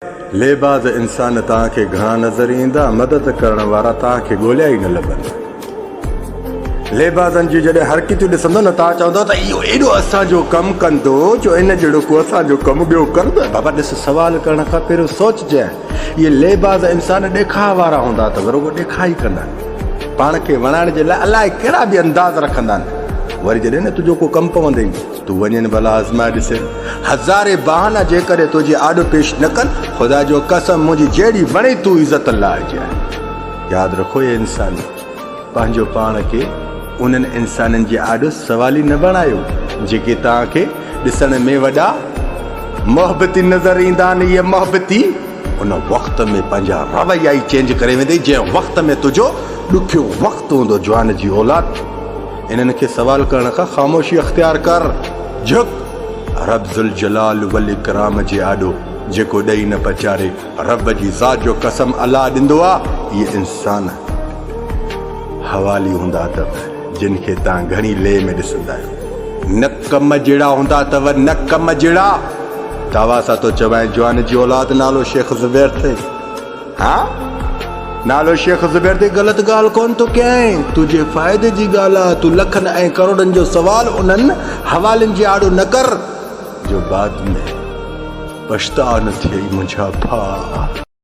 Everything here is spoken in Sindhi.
ليباز انسان توهان کي گهڻا نظر ايندا، مدد ڪرڻ وارا توهان کي ڳوليا ئي نه لڀندا. ليبازن جون جڏهن حرڪتون ڏسندو نه توهان چوندو ته اهو ايڏو اسان جو ڪم ڪندو جو ان جهڙو ڪو اسان جو ڪم ٻيو ڪندو. بابا ڏس سوال ڪرڻ کان پهريون سوچجانء. اهي ليباز انسان ڏيکاء وارا هوندا اٿو، رڳو ڏيکاء ئي ڪندا آهن. پاڻ کي وڻائڻ جي لاء الائي ڪهڙا به انداز رکندا آهن. وري جڏهن نه تنهنجو ڪو ڪم پوندئي. تون وڃين ڀلا آزمائي ڏسين. هزارين بهانا جيڪڏهن تنهنجي آڏو پيش نه ڪن، خدا جو قسم منهنجي جهڙي وڻي تون عزت لاهجانء. ياد رکو اي انسانو! پنهنجو پاڻ کي انهن انسانن جي آڏو سوالي نه بڻايو، جيڪي توهان کي ڏسڻ ۾ وڏا محبتي نظر ايندا آهن. اهي محبتي ان وقت ۾ پنهنجا رويا ئي چينج ڪري ويندئي، جنهن وقت ۾ تنهنجو ڏکيو وقت هوندو. جوان جي اولاد! انهن کي سوال ڪرڻ کان خاموشي اختيار ڪر، جهڪ رب ذوالجلال والاڪرام جي آڏو، جيڪو ڏئي نه پچاري، رب جي ذات جو قسم الله ڏندو آ، اهي انسان حوالي هوندا اٿو، جن کي توهان گهڻي لئي ۾ ڏسندا آهيو، نه ڪم جهڙا هوندا اٿو، نه ڪم جهڙا، دعويٰ سان ٿو چوانء جوان جي اولاد نالو شيخ زبير اٿئي. ها نالو شيخ زبير تي غلط ڳالهه ڪونه ٿو ڪيائين تنهنجي فائدي جي ڳالهه آ تون لکن ۽ ڪروڙن جو سوال انهن حوالن جي آڏو نه ڪر جو بعد ۾ پڇتاء نه ٿئي منهنجا ڀاء.